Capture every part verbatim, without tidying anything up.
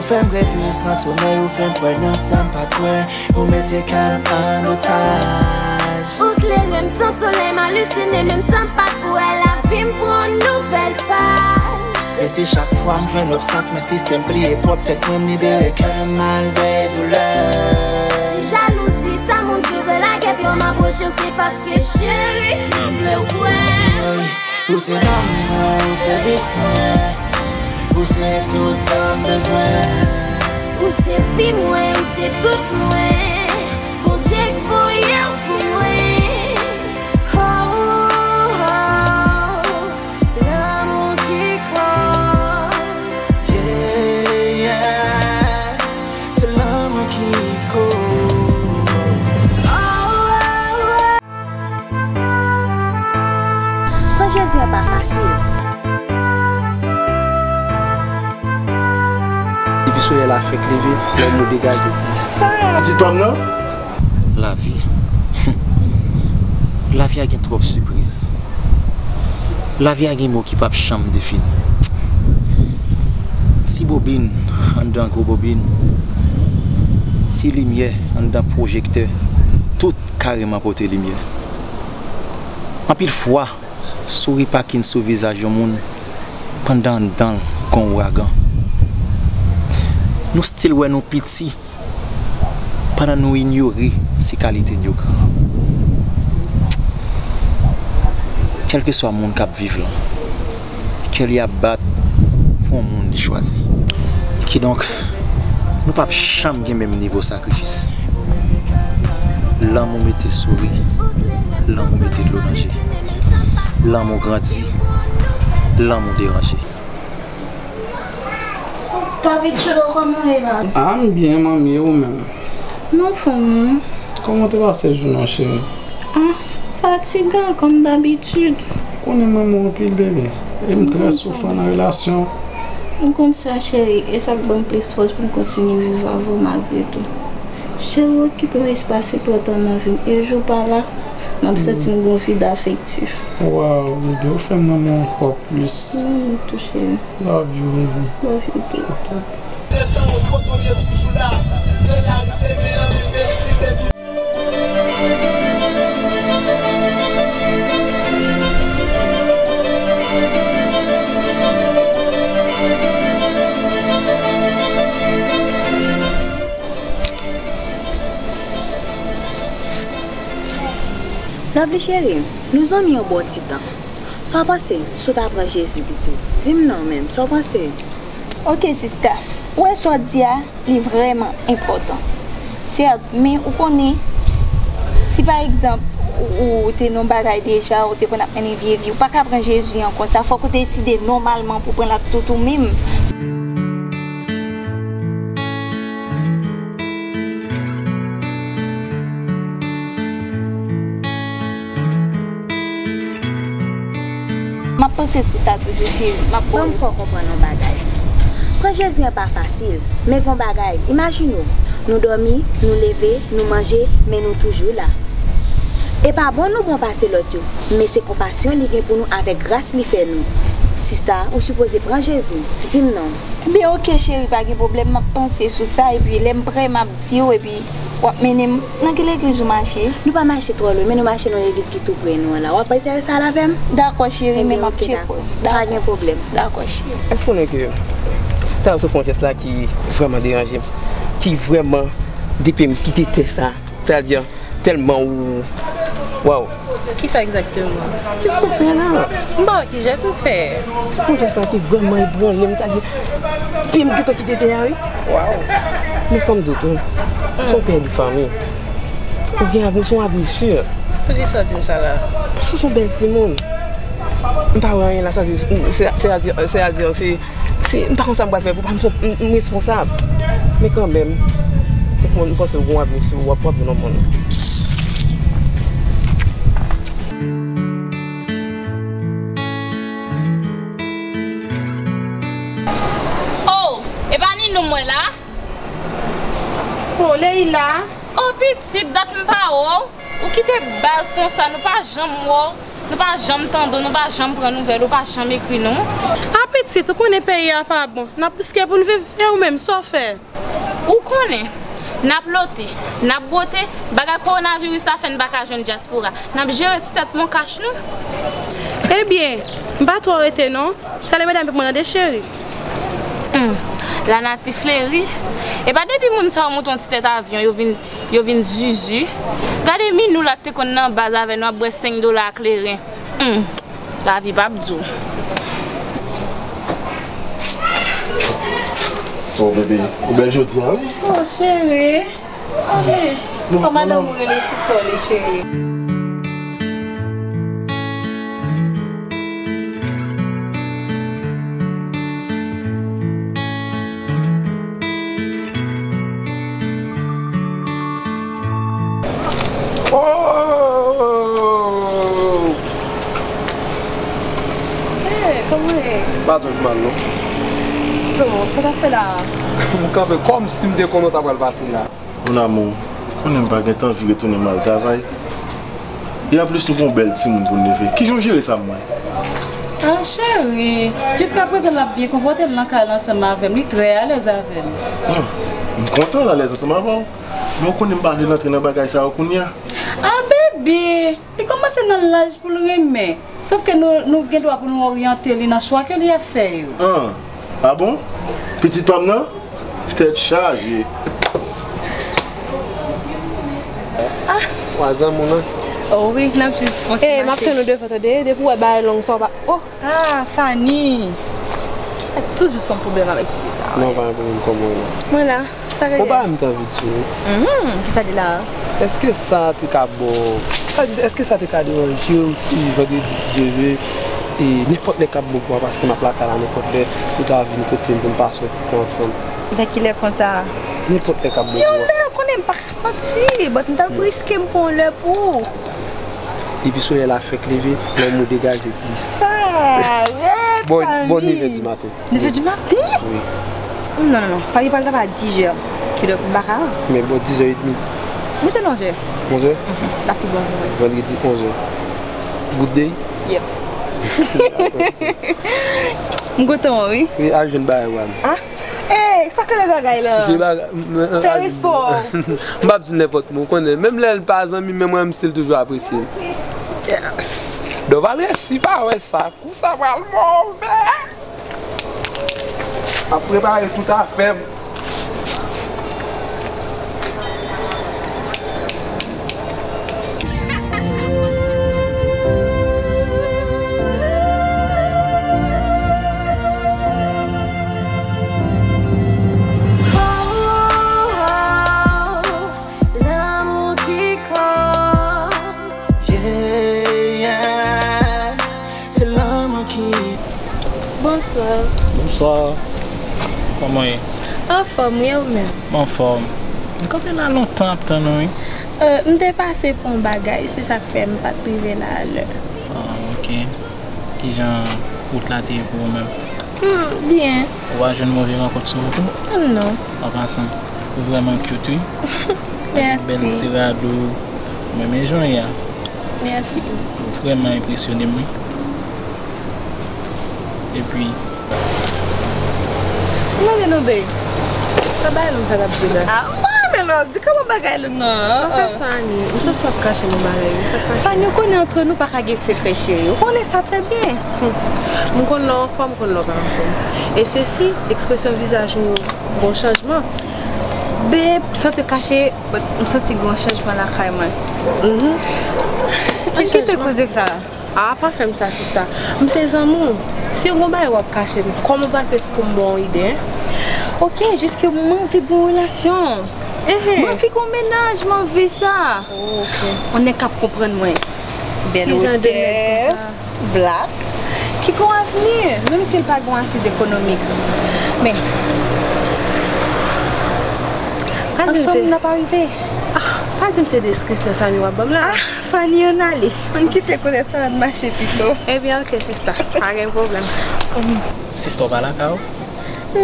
Fè m reve san somèy, ou fè m kwè nan sa m pa t wè, ou mete kè m an otaj. Ou klere m san solèy, m alisine menm san m pa t wè, lavi m pran yon nouvèl paj. E si chak fwa m jwenn obstak, men sistèm pliye pwòp tèt mwen, m libere kè m malgre doulè. Si jalouzi sa moun di w vle lagè, pye w m apwoche w, se paske cheri, m vle w kwè. Ou se nanm mwen, ou se vis mwen, ou se tout sa m bezwen. Ou se vi mwen, ou se tout mwen, Bondye k voye w pou mwen. Oh, oh, oh, lanmou ki koz. Yeah, yeah. Se lanmou ki koz. Pran Jezi an pa fasil. Depi solèy la fèk leve, lè mou degaje plis. Pitit pa m nan? Lavi. Lavi a gen twòp sipriz. Lavi a gen mo ki p ap janm defini. Ti bobin anndan gwo bobin, ti limyè anndan pwojektè, tout kareman pote limyè. Anpil fwa, souri pa kin sou vizaj yon moun pandan anndan l gon ouragan. Nou still wè nou piti pandan nou inyore si kalite n yo gran. Kèlkeswa moun k ap viv lan, kè li ap bat pou yon moun li chwazi. Kidonk, nou p ap janm gen menm nivo sakrifis. Lanmou mete souri, lanmou mete dlo nan je. Lanmou grandi, lanmou deranje. Dabitid, ou kòman w ye la? Ah, m byen, manmi, e ou menm? Non, fanmi. Kòman te pase jounen w, cheri? Ah, fatigan, kòm dabitid. Ou konnen m renmen w anpil, bebe. E m trè soufran nan relasyon. M konn sa, cheri, e sa k ban m plis fòs pou m kontinye viv avè w malgre tou. Cheri, okipe w espas enpòtan nan vi m. E jou pa la, m ap santi m gon vid afektif. Waw, bebe, ou fè m renmen w ankò plis. Wi, tou, cheri. Love you, baby. Love you too. Lovely cheri, nou zanmi yon bon ti tan. Sa w panse si w ta pran Jezi, pitit? Di m non menm, sa w panse? Ok sista, ou wè sa w di a, li vrèman enpòtan. Sèt, men ou konnen, si pa egzanp, ou, ou te nan yon bagay deja, ou te konn ap mennen vye vi, ou pa ka pran Jezi an konsa, fòk ou deside nòmalman pou pran l ak tout ou menm. M ap panse sou sa toujou, cheri. M ap... Ban m fè w konprann yon bagay. Pran Jezi an pa fasil, men gon bagay, imajine w, nou dòmi, nou leve, nou manje, men nou toujou la. E pa bon nou bon pase lòt yo, men se konpasyon li gen pou nou avèk gras li fè nou. Sista, ou sipoze pran Jezi. Di m non. Ebyen, oke, cheri, pa gen pwoblèm, m ap panse sou sa, epi lè m prè, m ap di w, epi w ap mennen m nan ki legliz ou mache? Nou pa mache twò lwen, men nou mache nan yon legliz ki tou pre nou an la. W ap enterese al avè m? Dakò, cheri, men m ap tcheke w. Ebyen, oke, dakò. Pa gen pwoblèm. Dakò, cheri. Èske w konnen ke talè w sot fè yon jès la ki vrèman deranje m, ki vrèman depi m kite tè sa, sètadi, tèlman ou, waw. Kisa egzakteman? Kisa w fè la? M pa wè ki jès m fè. Se pou jès la ki vrèman ebranle m, sa di, pye m gentan kite tè a, wi. Waw. Men fò m di w tou, se yon pè de fanmi. Ou gen avni, se yon avni si. Poukisa w di m sa la? Paske w se yon bèl timoun. M pa wè anyen la, sa di, se, se, se, se, se, m pa konn sa m pral fè pou pa m, m, m responsab. Men kanmenm, m, m panse w gon avni sou ou, w ap, w ap vin yon moun. Oh, e pa Ninou m wè la? Oh, Leila. Oh, pitit, dat m pa wè w. Ou kite baz konsa, nou pa janm wè w. Nou pa janm tande w, nou pa janm pran nouvèl ou, pa janm ekri nou. A pitit, ou konnen peyi a pa bon. N ap riske pou n viv, e ou menm, sa w fè? Ou konnen, n ap lote, n ap bwote, bagay kowonaviris la fè n pa ka jwenn dyaspora. N ap jere ti tèt mon kach nou. Ebyen, m pa twò rete non. Salye medam yo pou mwen tande, cheri. Hmm, lanati fleri. E pa depi moun sa yo monte yon ti tèt avyon, yo vin, yo vin zuzu. Gade Minou la k te konn nan baz avè nou ap bwè senk dola kleren. Hmm, lavi p ap di w. Oh, bebe, ou bèl jodi a, wi. Oh, cheri. Anben, kòman madanm ou rele sou kò li, cheri? Oh! Hey, kòman e? Pa twò mal, non? So, sa w t ap fè la? M kanpe kòmsi m te konnen w ta pral pase la. Mon amour, ou konnen m pa gentan anvi retounen m al travay. E anplis, nou gen yon bèl timoun pou n leve. Kijan w jere sa, mwen? Ah, cheri, jiskaprezan l ap byen konpòte l nan kay la ansanm avè m. Li trè alèz avè m. Ah, m kontan l alèz ansanm avè w. Men w konnen m pa vle l antre nan bagay sa yo kounye a. Ah, bebe! Li kòmanse nan laj pou l renmen. Sòf ke nou, nou gen dwa pou nou oryante li nan chwa ke li ap fè yo. Ah, ah bon? Pitit pa m nan? Tèt chaje. Ah! Wa zanmi w lan. Oh wi, n ap jis fon ti mache. Eh, m ap tann ou devan, tande? Depi w wè bagay long sa, w pa, oh! Ah, Fanny! Toujou se yon pwoblèm avèk ti pitit la. Non, pa gen pwoblèm, kòman w ye? Mwen la. Sa ka gen? Ou pa menm t anvi di w. Mhm, kisa di la? Èske sa te ka ba w, sa di, èske sa te ka deranje w si vandredi, si Dye vle, e nenpòt lè k ap bon pou w, paske m ap lakay la nenpòt lè, pou w ta vin kote m, pou n pase yon ti tan ansanm? Vè kilè konsa? Nenpòt lè k ap bon pou w. Si yon lè, ou konnen m pa ka soti, but m t ap riske m pran yon lè pou ou. Epi solèy la fèk leve, lanmou degaje plis. Sa rèd, bon, bon, nèf è di maten. Nèf è di maten? Wi. Non, non, non. Papi pral travay a dis è. Kidonk, m pa ka. Men bò dis è edmi. Mete l onz è. Onz è? Mhm. L ap pi bon pou mwen. Vandredi, onz è. Good day? Yep. M kontan, wi. Wi, al jwenn bagay, Wan. Ah? Ey, sa k rele bagay la? Ki bagay? Fè respè w. M p ap di nenpòt mo, ou konnen. Menm lè l pa zanmi m, men mwen, m still toujou apresye l. Dòval resi pa wè sa. Kou sa pral move. M ap prepare tout afè m. Lanmou ki koz. Yeah, yeah. Se lanmou ki. Bonswa. Bonswa. Kòman w ye? Anfòm, wi, ou menm? M anfòm. M kanpe la lontan ap tann ou, wi. Euh, m te pase pou yon bagay, se sa k fè m pa t rive la alè. Ah, ok. Kijan wout la te ye pou ou menm? Hmm, byen. Ou pa jwenn move rankont sou wout ou? Non. An pasan, ou vrèman cute, wi. Mèsi. Bèl ti rad ou, mwen renmen jan w ye a. Mèsi. Ou vrèman enpresyone m, wi. Epi. Mande non, babe. Sa bay long sa t ap di la. Ah, m pa renmen lè w ap di kòman bagay long nan. An fè sa, Ani, m santi w ap kache m yon bagay, wi. Sa k pase? Fanny, ou konnen antre nou pa ka gen sekrè, cheri. Ou konnen sa trè byen. Hmm. M konn lè w anfòm, m konn lè w pa anfòm. E sesi, ekspresyon vizaj ou gon chanjman. Babe, santi w kache, but m santi gon chanjman lakay mwen. Mhm. Ann kite koze sa. Ah, pa fè m sa, sista. M se zanmi w. Si gon bagay w ap kache m, kòman w pral fè pou m ba w yon ide, en? Ok, jis ke m anvi gon relasyon. Ehe. M anvi gon mennaj, m anvi sa. Oh, ok. On nèg k ap konprann mwen. Bèl wotè, black, ki gon avni, menm ke l pa gon asiz ekonomik. Men, ansanm n ap arive. Ah, pa di m se deskripsyon sa w ap ban m la. Ah, Fanny, ann ale. Ann kite koze sa, ann mache pito. Ebyen, ok, sista. Pa gen pwoblèm. Sista w pa lakay ou?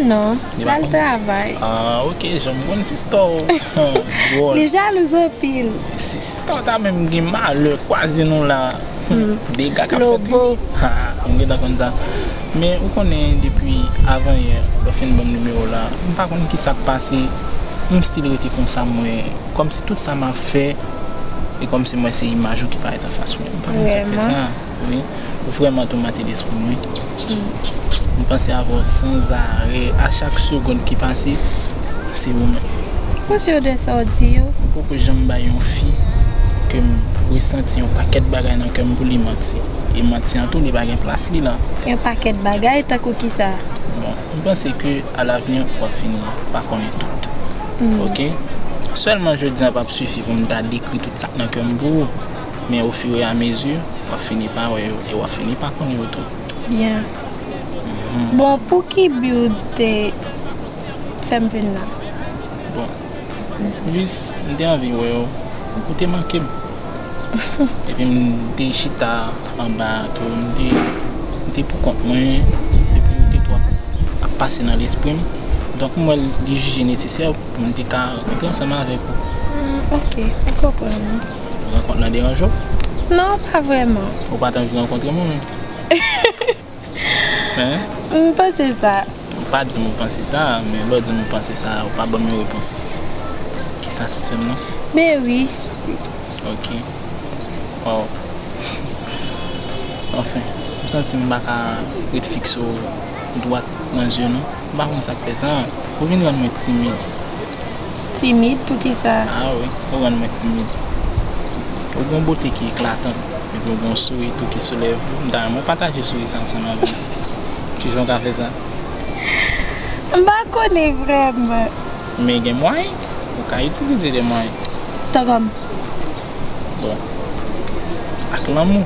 Non, l al travay. Ah, ok, jan m konn sista w. Li jalouz anpil. Si sista w ta menm gen malè kwaze nou la, Dega k ap fèt, wi. Ha, m gentan konn sa. Men ou konnen depi avan yè, lè w fin ban m nimewo w la, m pa konn ki sa k pase. M still rete konsa, mwen, kòmsi tout sa m ap fè, e kòmsi mwen se imaj ou ki parèt anfas mwen. M pa konn sa k fè sa. Wi. Ou vrèman tomate lespri m, wi. M panse avè w sanzarè. A chak segonn ki pase, se ou menm. Ou si de sa w di yo? M poko janm bay yon fi ke m resanti yon pakèt bagay nan kè m pou li manti. E manti an tou, li pa gen plas li la. Yon pakèt bagay, tankou kisa? Bon, m panse ke alavni, w ap fini pa konnen tout. Oke? Sèlman jodi a p ap sifi pou m ta dekri tout sa k nan kè m pou ou. Men ofiramezu, w ap fini pa wè yo e w ap fini pa konn yo tou. Byen. Bon, pou ki bi w te fè m vin la? Bon, jis m te anvi wè w, ou te manke m. Epi m te chita anba a tou, m te, m te pou kont mwen, epi m te tou ap, ap pase nan lespri m. Donk, m wè li jije nesesè pou m te ka rankontre ansanm avèk ou. Hmm, oke, m konprann ou. Rankont lan deranje w? Non, pa vrèman. Ou pa t anvi rankontre mwen menm? Hein? M panse sa. Ou pa di m ou panse sa, men lè w di m ou panse sa, ou pa ban m yon repons ki satisfè m, non? Ben wi. Ok. Wow. Anfen, m santi m pa ka ret fikse w dwat nan zye, non. M pa konn sa k fè sa. Ou vin rann mwen timid. Timid? Poukisa? Ah wi, ou rann mwen timid. Ou gen yon bote ki eklatan, epi ou gen yon souri tou ki sou lèv ou. M ta renmen pataje souri sa ansanm avè w. Kijan w ka fè sa? M pa konnen vrèman. Men gen mwayen, ou ka itilize de mwayen. Tankou? Bon. Ak lanmou.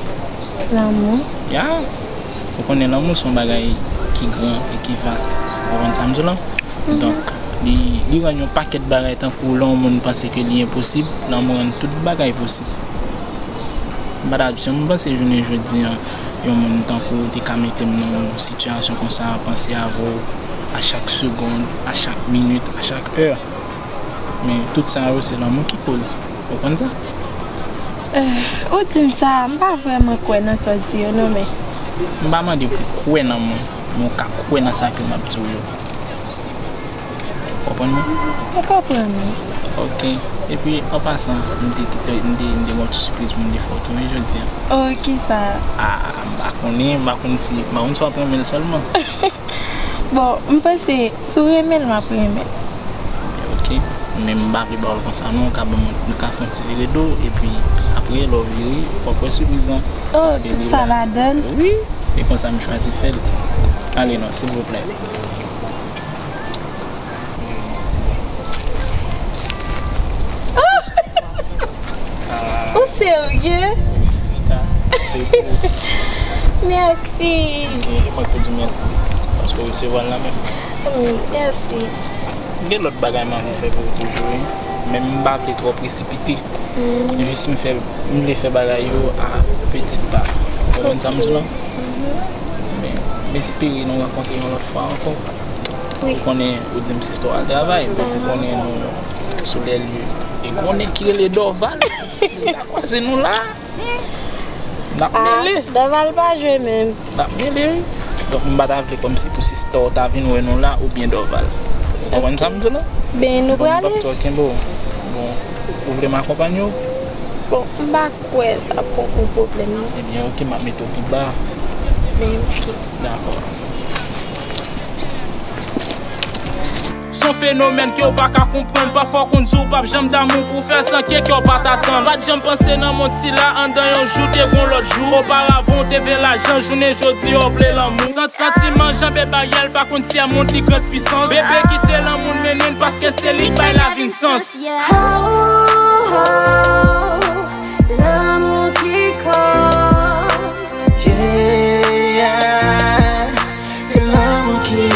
Lanmou? Ya. Ou konnen lanmou se yon bagay ki gran e ki vast. Ou konprann sa m di w la? Donk, li, li rann yon pakèt bagay tankou lè yon moun panse ke li enposib, lanmou rann tout bagay posib. M pa t ap janm panse jounen jodi a, yon moun tankou w te ka mete m nan yon sitiyasyon konsa, panse avè w a chak segonn, a chak minit, a chak è. Men tout sa yo, se lanmou ki koz. Ou konn sa? Eh, ou di m sa, m pa vrèman kwè nan sa w di yo, non, men. M pa mande pou w kwè nan mwen, men w ka kwè nan sa ke m ap di w yo. Konprann mwen? M konprann ou. Ok. Epi, an pasan, m te, m te, m te gen yon ti sipriz pou m te fè w tou, wi, jodi a. Oh, kisa? Ah, m pa konnen, m pa konn si, m pa konn si w ap renmen l sèlman. Bon, m panse, si w renmen l, m ap renmen l. Ok. Men m pa vle ba w l konsa, non. Ou ka ban m, nou ka fè yon ti vire do, epi apre, lè w vire, w ap wè sipriz lan. Oh, tout sa ladan l? Wi. Se konsa m chwazi fè l. Ale non, silvouplè. Ou serye? Wi, Mika, se pou ou. Mèsi. Ok, e mwen k pou di mèsi, paske w resevwa l la menm. Wi, mèsi. Gen lòt bagay m anvi fè pou ou toujou, wi. Men m pa vle twò presipite. Jis m fè, m vle fè bagay yo a peti pa. Ou konprann sa m di w la? Men m espere nou rankontre yon lòt fwa ankò. Wi. Ou konnen, ou di m se istwa travay, donk ou konnen nou sou lè lye. E konnen ki rele Dorval, si l ta kwaze nou la, n ap mele. Dorval pa jwe menm. N ap mele, wi. Donk, m pa ta vle kòmsi pou sista w ta vin wè nou la oubyen Dorval. Ou konprann sa m di w la? Ben, nou prale. Bon, m p ap twò kenbe w. Bon, ou vle m akonpanye w? Bon, m pa kwè sa poko pwoblèm, non. Ebyen, ok, m ap mete w pi ba. Ben, ok. Dakò. S on fenomèn ke w pa ka konprann. Pafwa w konn di w p ap janm damou pou w fè san ke kè w pa t atann. Pa t janm panse nan mond sila, anndan yon jou te gon lòt jou. Oparavan w te vle lajan, jounen jodi a w vle lanmou. Sant-, santiman janbe baryè, l pa konn tyèmond, li grande puissance. Bebe kite lanmou n mennen n, paske se li k bay lavi n sans. Oh, oh, lanmou ki koz. Yeah, yeah. Se lanmou ki